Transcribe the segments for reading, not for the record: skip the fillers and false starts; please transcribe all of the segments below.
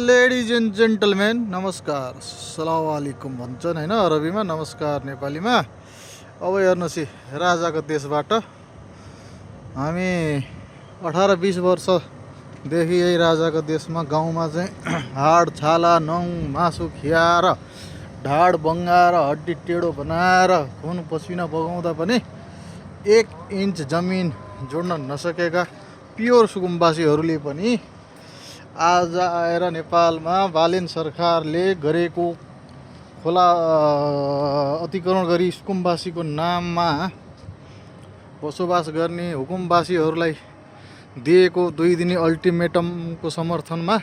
Ladies and gentlemen नमस्कार सलाम वालेकुम भन्छन् हैन अरबीमा नमस्कार नेपालीमा। अब हेर्नुहोस् राजाको देशबाट हामी 18-20 वर्षदेखि यही राजाको देशमा गाउँमा चाहिँ हाड छाला नङ मासु खियाएर ढाड बङ्गाएर हड्डी टेढो बनाएर खुन पसिना बगाउँदा पनि 1 इन्च जमिन जोड्न नसकेका प्योर सुकुम्बासीहरूले पनि आज आएर नेपालमा बालेन सरकारले गरेको खोला अतिक्रमण गरी सुकुम्बासीको नाममा बसोबास गर्ने हुकुमबासीहरूलाई दिएको 2 दिने अल्टिमेटमको समर्थनमा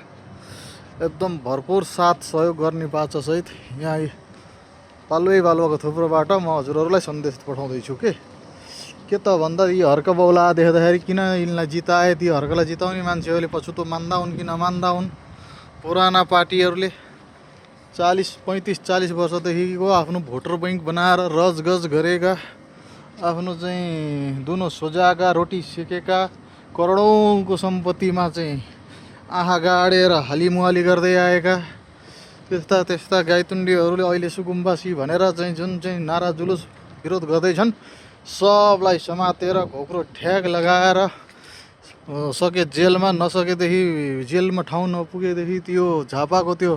एकदम भरपुर साथ सहयोग गर्ने बाचासहित यहाँ पालुवै बालुवाको थुप्रोबाट म हजुरहरूलाई सन्देश पठाउँदैछु के त भन्दा यी हर्क बौला देख्दाखेरि किन यिनलाई जिताए, ती हर्कलाई जिताउने मान्छेहरूले पछुतो मान्दा हुन् कि नमान्दा हुन्। पुराना पार्टीहरूले 35-40 वर्षदेखिको आफ्नो भोटर बैंक बनाएर रजगज गरेका, आफ्नो चाहिँ दुनो सोझाका रोटी सेकेका करोडौँको सम्पत्तिमा चाहिँ आँखा गाडेर हालिमुहाली गर्दै आएका त्यस्ता गाइतुण्डीहरूले अहिले सुकुम्बासी भनेर चाहिँ जुन चाहिँ नारा जुलुस विरोध गर्दैछन् सबलाई समातेर घोक्रो ठ्याग लगाएर सके जेलमा, नसकेदेखि जेलमा ठाउँ नपुगेदेखि त्यो झापाको त्यो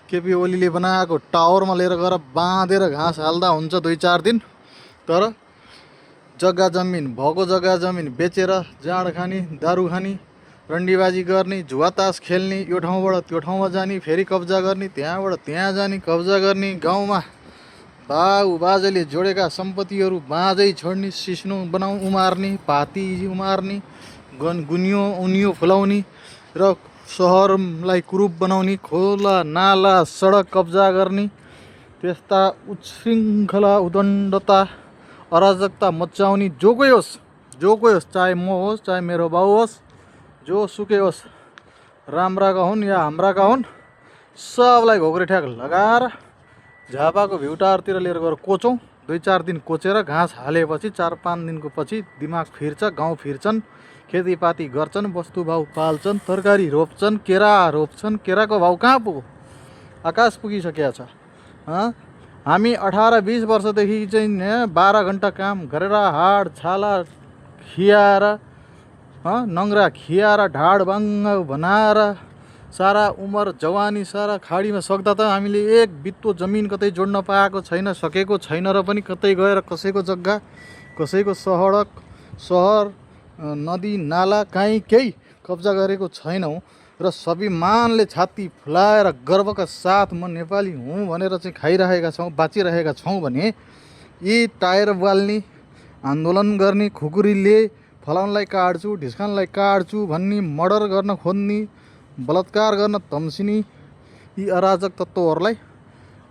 केपी ओलीले बनाएको टावरमा लिएर गएर बाँधेर घाँस हाल्दा हुन्छ 2-4 दिन। तर जग्गा जमिन भएको जग्गा जमिन बेचेर जाँड खाने, दारू खाने, रन्डीबाजी गर्ने, जुवा तास खेल्ने, यो ठाउँबाट त्यो ठाउँमा जाने, फेरि कब्जा गर्ने, त्यहाँबाट त्यहाँ जाने, कब्जा गर्ने, गाउँमा बाउ बाजेले जोडेका सम्पत्तिहरू बाँझै छोड्ने, सिस्नो उमार्ने, पाती उमार्ने, गुनियो उनियो फुलाउने र सहरलाई कुरूप बनाउने, खोला नाला सडक कब्जा गर्ने, त्यस्ता उच्छृङ्खला उदण्डता अराजकता मचाउने जो कोही होस्, चाहे म होस्, चाहे मेरो बाउ होस्, जो सुकै होस्, राम्राका हुन् या हाम्राका हुन्, सबलाई घोक्रे ठ्याक लगाएर झापाको भ्युटारतिर लिएर गएर कोचौँ। 2-4 दिन कोचेर घाँस हालेपछि 4-5 दिनको पछि दिमाग फिर्छ, गाउँ फिर्छन्, खेतीपाती गर्छन्, वस्तुभाउ पाल्छन्, तरकारी रोप्छन्, केरा रोप्छन्। केराको भाउ कहाँ पुग्यो? आकाश पुगिसकेको छ। हामी 18-20 वर्षदेखि चाहिँ 12 घन्टा काम गरेर हाड छाला खियाएर नङ्ग्रा खियाएर ढाड बाङ्ग बनाएर सारा उमर जवानी सारा खाडीमा सक्दा त हामीले 1 बित्तो जमिन कतै जोड्न पाएको छैन, सकेको छैन र पनि कतै गएर कसैको जग्गा, कसैको सहर, नदी नाला काहीँ केही कब्जा गरेको छैनौँ र स्वाभिमानले छाती फुलाएर गर्वका साथ म नेपाली हुँ भनेर चाहिँ खाइरहेका छौँ, बाँचिरहेका छौँ भने यी टायर बाल्ने, आन्दोलन गर्ने, खुकुरीले फलाउनलाई काट्छु, ढिस्कानलाई काट्छु भन्ने, मर्डर गर्न खोज्ने, बलात्कार गर्न तम्सिने यी अराजक तत्त्वहरूलाई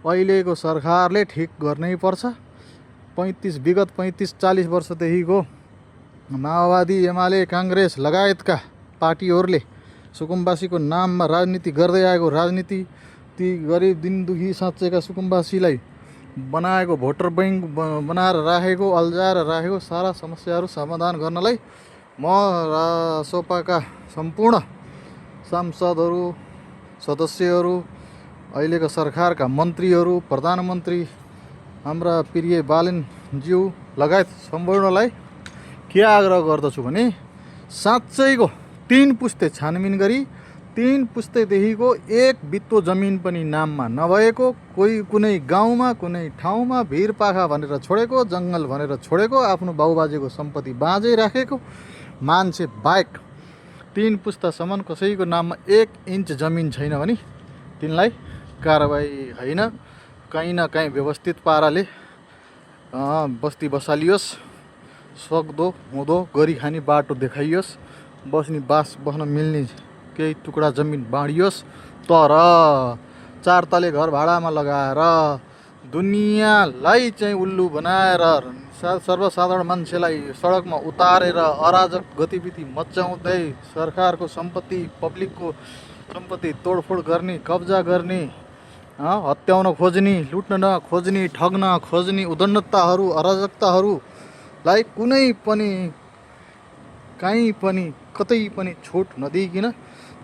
अहिलेको सरकारले ठिक गर्नै पर्छ। विगत 35-40 वर्षदेखिको माओवादी, एमाले, काङ्ग्रेस लगायतका पार्टीहरूले सुकुम्बासीको नाममा राजनीति गर्दै आएको राजनीति, ती गरिब दिनदुखी साँच्चैका सुकुम्बासीलाई बनाएको भोटर बैंक बनाएर राखेको, अल्झाएर राखेको सारा समस्याहरू समाधान गर्नलाई म रासोपाका सम्पूर्ण सांसदहरू, सदस्यहरू, अहिलेका सरकारका मन्त्रीहरू, प्रधानमन्त्री हाम्रा प्रिय बालेनज्यू लगायत सम्पूर्णलाई के आग्रह गर्दछु भने साँच्चैको 3 पुस्ते छानबिन गरी 3 पुस्तेदेखिको 1 बित्तो जमिन पनि नाममा नभएको, कुनै गाउँमा, कुनै ठाउँमा भिरपाखा भनेर छोडेको, जङ्गल भनेर छोडेको, आफ्नो बाउबाजेको सम्पत्ति बाँझै राखेको मान्छे बाहेक 3 पुस्तासम्म कसैको नाममा 1 इन्च जमिन छैन भने तिनलाई कारबाही होइन, कहीँ न कहीँ व्यवस्थित पाराले बस्ती बसालियोस्, सक्दो हुँदो गरी खाने बाटो देखाइयोस्, बस्न मिल्ने केही टुक्रा जमिन बाँडियोस्। तर 4 तले घर भाडामा लगाएर दुनियाँलाई चाहिँ उल्लु बनाएर सर्वसाधारण मान्छेलाई सडकमा उतारेर अराजक गतिविधि मचाउँदै सरकारको सम्पत्ति, पब्लिकको सम्पत्ति तोडफोड गर्ने, कब्जा गर्ने, हत्याउन खोज्ने, लुट्न नखोज्ने, ठग्न खोज्ने उदण्डताहरू, अराजकताहरूलाई कुनै पनि, कहीँ पनि, कतै पनि छुट नदिइकन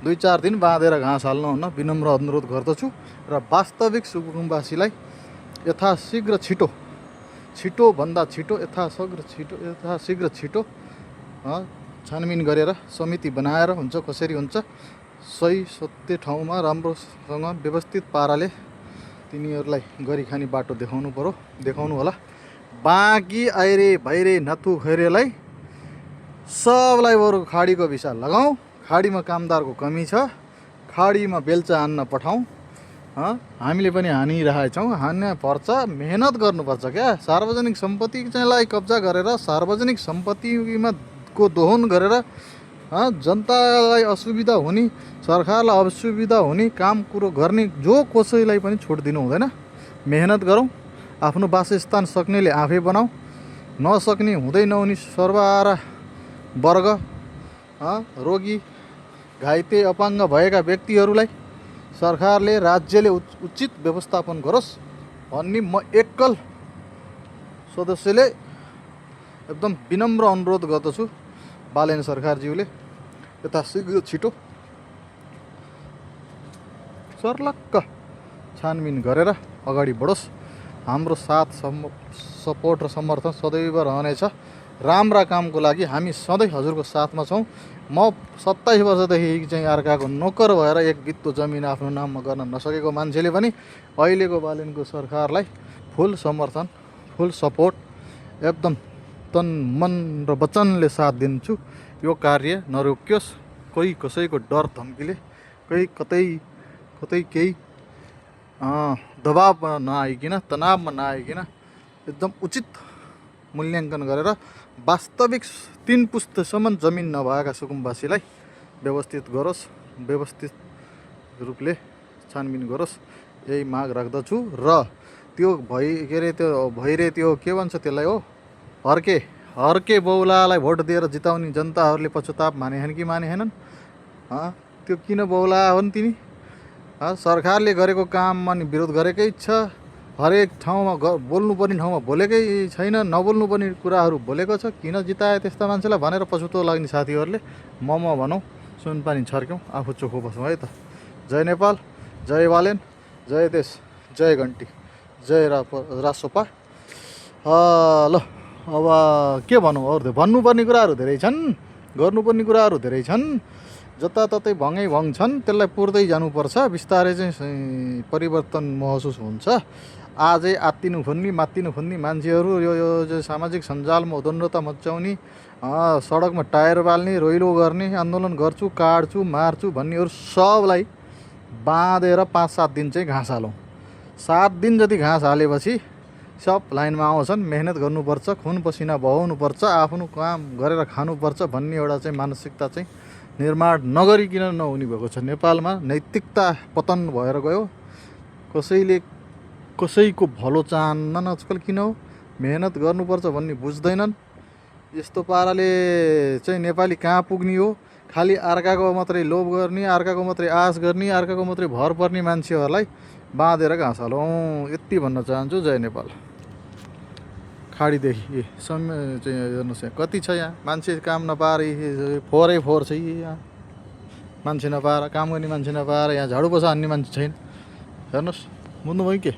2-4 दिन बाँधेर घाँस हाल्नुहुन्न विनम्र अनुरोध गर्दछु र वास्तविक सुकुम्बासीलाई यथाशीघ्र छिटोभन्दा छिटो यथाशीघ्र छिटो छानबिन गरेर समिति बनाएर हुन्छ कसरी हुन्छ सही सत्य ठाउँमा राम्रोसँग व्यवस्थित पाराले तिनीहरूलाई गरी खाने बाटो देखाउनु होला। बाँकी आइरे भैरे नथु खैरेलाई सबलाई बरु खाडीको भिसा लगाऊ। खाडीमा कामदारको कमी छ, खाडीमा बेल्चा हान्न पठाउँ। हामीले पनि हानिरहेछौँ, हान्न पर्छ, मेहनत गर्नुपर्छ क्या। सार्वजनिक सम्पत्ति चाहिँलाई कब्जा गरेर सार्वजनिक सम्पत्तिमा को दोहन गरेर जनतालाई असुविधा हुने, सरकारलाई असुविधा हुने काम कुरो गर्ने जो कसैलाई पनि छोड दिनु हुँदैन। मेहनत गरौँ, आफ्नो वासस्थान सक्नेले आफै बनाऊ, नसक्ने हुँदै नहुने सर्वहारा वर्ग, रोगी, घाइते, अपाङ्ग भएका व्यक्तिहरूलाई सरकारले राज्यले उचित व्यवस्थापन गरोस् भन्ने म एकल सदस्यले एकदम विनम्र अनुरोध गर्दछु। बालेन सरकारज्यूले यथाशीघ्र छिटो सर्लक्क छानबिन गरेर अगाडि बढोस्। हाम्रो साथ सपोर्ट र समर्थन सदैव रहनेछ। राम्रा कामको लागि हामी सधैँ हजुरको साथमा छौँ। म 27 वर्षदेखि चाहिँ अर्काको नोकर भएर एक बित्तो जमिन आफ्नो नाममा गर्न नसकेको मान्छेले पनि अहिलेको बालेनको सरकारलाई फुल समर्थन, फुल सपोर्ट, एकदम तन मन र वचनले साथ दिन्छु। यो कार्य नरोकियोस्, कोही कसैको डर धम्कीले, कोही कतै केही दबावमा नआइकन, तनावमा नआइकन एकदम उचित मूल्याङ्कन गरेर वास्तविक 3 पुस्तासम्म जमिन नभएका सुकुम्बासीलाई व्यवस्थित गरोस्, व्यवस्थित रूपले छानबिन गरोस्, यही माग राख्दछु। र त्यो भइरे त्यो के भन्छ त्यसलाई हो, हर्के बौलालाई भोट दिएर जिताउने जनताहरूले पछुताप मानेछन् कि मानेनन्? त्यो किन बौला हुन् तिनी? सरकारले गरेको काममा नि विरोध गरेकै छ, हरेक ठाउँमा बोल्नुपर्ने ठाउँमा बोलेकै छैन, नबोल्नुपर्ने कुराहरू बोलेको छ। किन जिताए त्यस्ता मान्छेलाई भनेर पछुतो लाग्ने साथीहरूले भनौँ सुनपानी छर्क्यौँ, आफू चोखो बसौँ है त। जय नेपाल, जय बालेन, जय देश, जय घन्टी, जय रासोपा। ल अब के भनौँ, अरू भन्नुपर्ने कुराहरू धेरै छन्, गर्नुपर्ने कुराहरू धेरै छन्। जताततै भङ छन्, त्यसलाई पुर्दै जानुपर्छ। बिस्तारै चाहिँ परिवर्तन महसुस हुन्छ। आजै आत्तिनु खोज्ने मान्छेहरू यो सामाजिक सञ्जालमा उद्दण्डता मचाउने, सडकमा टायर बाल्ने, रोइलो गर्ने, आन्दोलन गर्छु, काट्छु, मार्छु भन्नेहरू सबलाई बाँधेर 5-7 दिन चाहिँ घाँस हालौँ। 7 दिन जति घाँस हालेपछि सब लाइनमा आउँछन्। मेहनत गर्नुपर्छ, खुन पसिना बहाउनुपर्छ, आफ्नो काम गरेर खानुपर्छ भन्ने एउटा चाहिँ मानसिकता चाहिँ निर्माण नगरिकन नहुने भएको छ। नेपालमा नैतिकता पतन भएर गयो। कसैले कसैको भलो चाहन्नन् आजकल। किन हो? मेहनत गर्नुपर्छ भन्ने बुझ्दैनन्। यस्तो पाराले चाहिँ नेपाली कहाँ पुग्ने हो? खालि अर्काको मात्रै लोभ गर्ने, अर्काको मात्रै आश गर्ने, अर्काको मात्रै भर पर्ने मान्छेहरूलाई बाँधेर घाँस हालौँ, यति भन्न चाहन्छु। जय नेपाल। खाडीदेखि समय चाहिँ हेर्नुहोस् यहाँ कति छ, यहाँ मान्छे काम नपाएर फोहोर छ यहाँ, मान्छे नपाएर, काम गर्ने मान्छे नपाएर यहाँ झाडु पोछा हान्ने मान्छे छैन। हेर्नुहोस्, बुझ्नुभयो के?